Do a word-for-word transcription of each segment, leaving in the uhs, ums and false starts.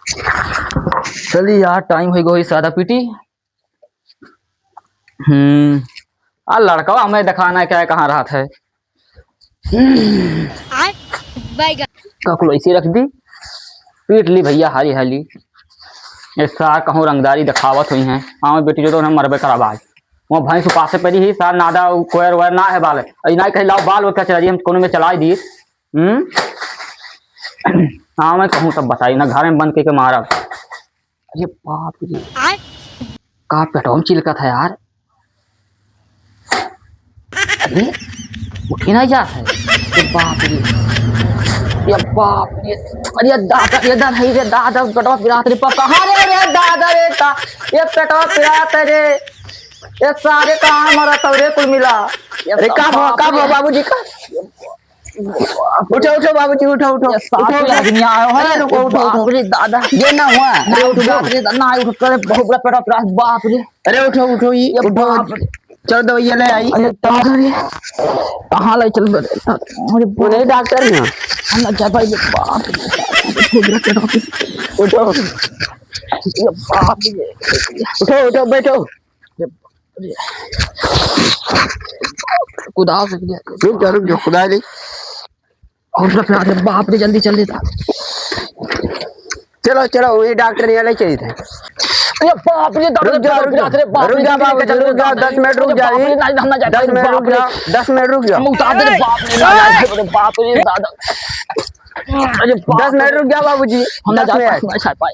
चली यार, टाइम होइ गो सादा पीटी। हम्म, आ लड़कवा हमें देखाना है क्या, कहाँ रहत है? आय, बैगन। का कुल ऐसे रख दी, पीट ली भैया हाली हाली। ये सार कहूँ रंगदारी देखावत हुई हैं, हाँ बेटी जो तो उन्हें मरबे कराब आज। वो भैंस उपासे पड़ी ही, सार नादा कोयर वोयर ना है बाल, अरे ना कहीं लाओ बाल वो क्या चला जी, हम कोनो में चलाई दी। हम्म, हाँ मैं कहूँ तब बताई ना, घर में बंद के, के मारा। अरे बाप रे, आय। का पेटवा में चिलकत है यार। अरे उठी नहीं जात है। अरे बाप रे, ये बाप रे, अरे दादा, ये दादा, ये दादा, पेटवा पिरात रे, पा-, कहाँ रे, रे दादा रे, का ये पेटवा पिरात है रे, ये सारे कहाँ मरत हो रे कुल मिला। अरे का भवा, का भवा बाबूजी का? उठो, उठो बाबूजी, उठो, उठो, ये साथ उठो, में उठो। आदमी आयो है। अरे रुको, उठो, उठो। बाप रे दादा। ये ना हुआ। अरे उठो, बाप रे दादा, ना उठो, करे बहुत बड़ा पेट अपराध, बाप रे। अरे उठो, उठो, ये ये उठो। बाप रे। चलो दवाइयाँ ले आई। अरे दादा रे, कहाँ ले चल बे? अरे वो नहीं डॉक्टर है। हम ना जा पाएंगे, बाप रे, बहुत बड़ा पेट अपराध। उठो। ये बाप रे। उठो, उठो, बैठो। कुदाल से गया। रुक जा, रुक जा, कुदाल नहीं। और रख, अरे बाप रे, जल्दी चल देता। चलो, चलो, वही डॉक्टर यहाँ ले चलिए थे। अरे बाप रे, रुक जा, रुक जा, अरे बाप रे, रुक जा, बाबू, रुक जा, दस मिनट रुक जा, बाप रे, नहीं, हम ना जाते, दस मिनट रुक जा, दस मिनट रुक जा। हम उतार दे, बाप रे, ना जाते, अरे बाप रे, दादा। अरे बाप रे। दस मिनट रुक जा बाबूजी, हम ना दस जाते, मिनट। हम ना जा पाए।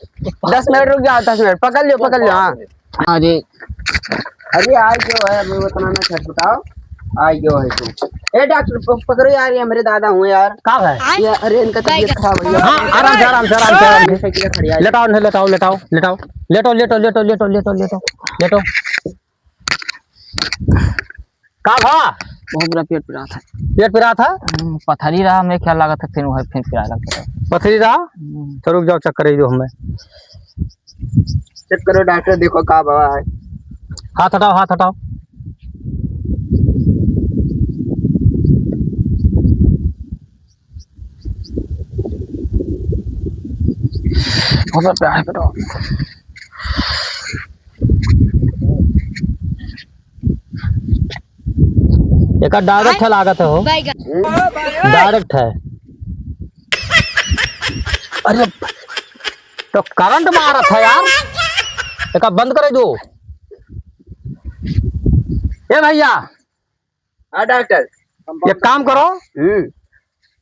दस मिनट रुक जा, दस मिनट, पकड़ लियो, पकड़ लियो, हाँ। अरे। अरे, आ गयो है, अभी उतना ना छटपटाओ, आ गयो है तू। ए, डॉक्टर, प-, पकड़ो यार, ये मेरे दादा हुए यार। का है? ये, अरे, इनका तबीयत खराब है। हाँ, आराम से, आराम से, आराम से, आराम से। साइकिल खड़ी है। लेटाओ, नहीं, लेटाओ, लेटाओ, लेटाओ। लेटो, लेटो, लेटो। लेटो। का भा? बहुत बुरा पेट पिरात है। पेट पिरात है? हम्म, पथरी रहा, हमें ख्याल लागत है, फिर वह फिर पिराए लगता है। पथरी रहा? हम्म। तो रुक जाओ, चेक करे दो हमें। चेक करो डॉक्टर, देखो का भवा है। हाथ हटाओ, हाथ हटाओ। बहुत प्यार है बेटा। एका डायरेक्ट है लागत है हो। बैगन। डायरेक्ट है। अरे तो करंट मारत है यार, एका बंद करे दो। ए भैया, हाँ डॉक्टर। एक काम करो, हम्म।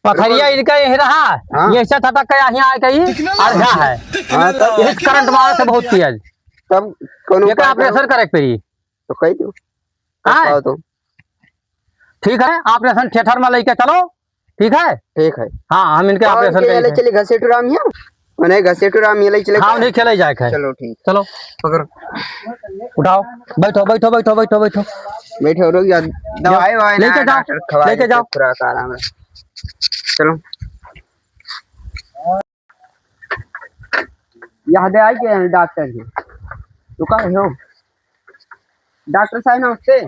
पथरिया इनका यही रहा, हाँ। ये ऐसा था, था क्या यहाँ आके ही अर्धा है। हाँ, तब? यही करंट मारत है बहुत तेज। तब कोनो ये का उपाय ऑपरेशन करो। करे के पड़ी। तो कही दो। हाँ। बताओ तो। ठीक है, ऑपरेशन थिएटर में लेके चलो, ठीक है? ठीक है। हाँ, हम इनके कौन ऑपरेशन के करेंगे। ले चली घसेटू राम यहाँ? उन्हें घसेटू राम ये ले चले हाँ, क्या? उन्हें खेले जाए के है। चलो, ठीक। चलो। पकड़ो। उठाओ। बैठो, बैठो, बैठो, बैठो, बैठो। बैठो, रुक जा। दवाई ववाई लेके ना, जाओ, डॉक्टर खवा लेके देते, जाओ। थोड़ा सा आराम है। चलो। यहाँ दे आई के डॉक्टर जी। रुका हो। डॉक्टर साहब, नमस्ते।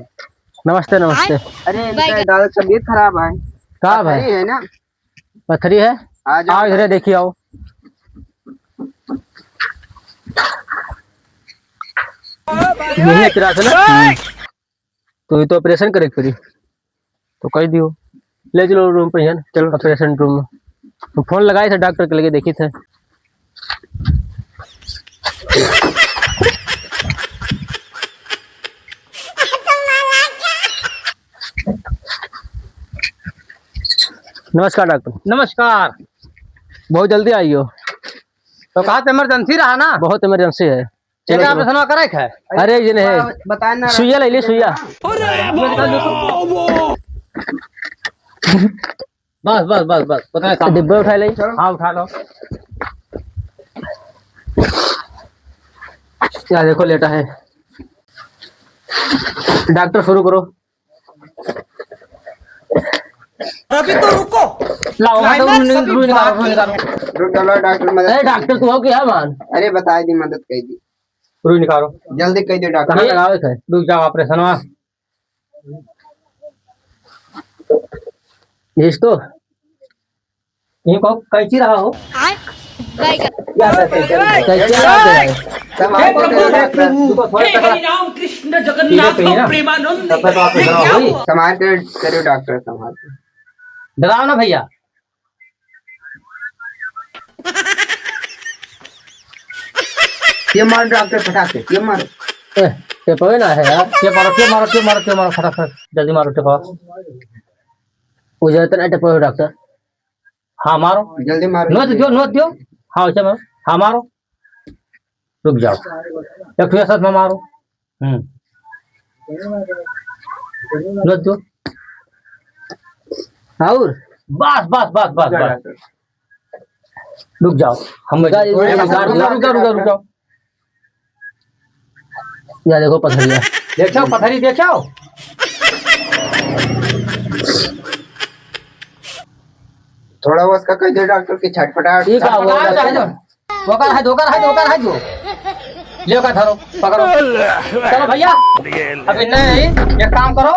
नमस्ते, नमस्ते। अरे, इनका दादा तबीयत खराब है। का भाई? पथरी है ना? पथरी है? आ जाओ। आओ इधर, देखिए, आओ। यही पिरात है ना? हम्म। तो ये तो ऑपरेशन करे के पड़ी। तो कह दियो, ले चलो रूम पे, है ना? चलो। ऑपरेशन रूम में। तो फोन लगाए थे डॉक्टर के लगे, देखी थे। नमस्कार डॉक्टर। नमस्कार। बहुत जल्दी आई हो। तो कहा तो इमरजेंसी रहा ना? बहुत इमरजेंसी है। चलो, चलो। ऑपरेशन करे के है? अरे, ये नहीं है। बताए ना। सुइया ले ली, सुइया। बस, बस, बस, बस, उतना काम। डिब्बे उठा ले। हाँ, उठा लो। क्या देखो, लेटा है। डॉक्टर, शुरू करो। अभी तो रुको। लाओ, climax रुई, अभी रुई निकालो, बाकी रुई निकालो। रुक, चलो, डॉक्टर, मदद ए, कर दे। डॉक्टर, तू हो क्या, मान? अरे, बता दी, मदद कर दी। रुई निकालो। जल्दी कर दे, डॉक्टर। कहाँ लगावे थे? रुक जाओ, ऑपरेशन हुआ। यही तो। ये कहो, कैंची रहा हो? आय, बैगन। क्या बात है? कैसे बात है? संभाल के करो डॉक्टर। रुको, थोड़ा हे सा हरि राम कृष्ण जगन्नाथ प्रेमानंद, ये क्या हुआ? संभाल के करो डॉक्टर, संभाल के। डराओ ना भैया। ये मारो डॉक्टर फटाक से, ये मारो। ए, ये पवे ना है यार। ये मारो, ये मारो, ये मारो, ये मारो, फटाफट, जल्दी मारो, टेपो। वो जो इतना टेपो है डॉक्टर। हाँ, मारो। जल्दी मारो। नोच दियो, नोच दियो। हाँ, वैसे मारो। हाँ, मारो। रुक जाओ। एक ठो साथ में मारो। हम्म। नोच दियो। और? बस, बस, बस, बस, बस। रुक जाओ। हम रुक जाओ, रुक जाओ, रुक जाओ, रुक जाओ। या देखो पथरिया। देखो, पथरी देखो। थोड़ा उसका कह दे डॉक्टर की छटपटाहट। ठीक है, वो छटपटाहट चाहिए। ओकर है, ओकर है, ओकर है जो। ले ओकर धरो, पकड़ो। चलो भैया, अभी नहीं, एक काम करो।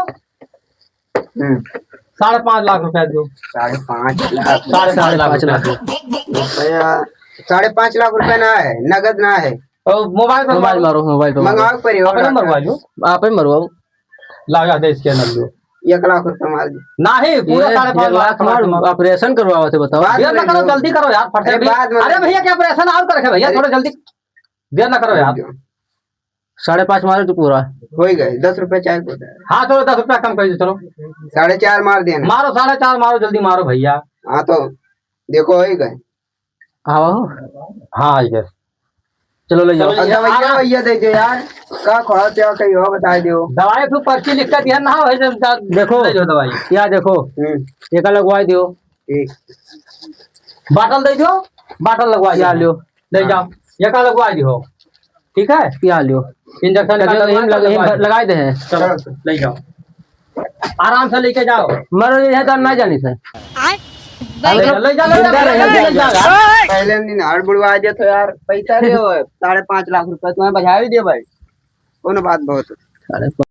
हम्म। साढ़े पाँच लाख रुपया दो। साढ़े पाँच लाख। साढ़े पाँच लाख रुपया। रुपया, साढ़े पाँच लाख रुपया ना है, नगद ना है। और मोबाइल पर मोबाइल मारो। मारो, मोबाइल पर मारो। मंगाओ पर ही हो अपने डॉक्टर। मरवा लो। आप ही मरवाओ। लाओ, या दे स्कैनर लो। एक लाख रुपया मार दे। नहीं, पूरा ये साढ़े पाँच एक लाख लाख मार, मार। ऑपरेशन करवाओ थे, बताओ। बाद देर में ना करो, लो। जल्दी करो यार, फट से अरे, अभी। बाद में अरे लो। भैया, क्या ऑपरेशन और कर रखे भैया, अरे। थोड़ा जल्दी, देर ना करो यार। साढ़े पाँच मारो तो पूरा। हो ही गए, दस रुपया चाय को दे। हाँ, चलो, दस रुपया कम कर दो, चलो। साढ़े चार मार देना। मारो, साढ़े चार मारो, जल्दी मारो भैया। हाँ, तो देखो, हो ही गए। हाँ, हो। हाँ, ये। चलो, ले जाओ। चलो, अब दवाइयाँ, आराम। भैया दे दे यार। का खड़ा क्या कहीं हो, बता दो। दवाई फिर पर्ची लिख के दिया ना, वही से जा-, देखो। ले जाओ दवाई। या देखो। हम्म। एका लगवाई दियो। ठीक। बाटल दे दो, बाटल लगवाई या दियो। लियो। ले जाओ, हाँ। एका लगवाई दियो। ठीक है? या लियो। इंजेक्शन का चलो, लगवाई यहीं दो, लग-, यहीं लगवाई दो। लगाई दे हैं। चलो, ले जाओ। आराम से लेके जाओ। मरो ये है तो ना जानी से। आय। ले जाओ, ले जाओ, ले जाओ, ले जाओ, ले जाओ। पहले दिन हाड़ बुड़वा दिया तो यार, पैसा दे हो, साढ़े पाँच लाख रुपया तुम्हें बजा भी दियो भाई। कौन बात बहुत। साढ़े पाँच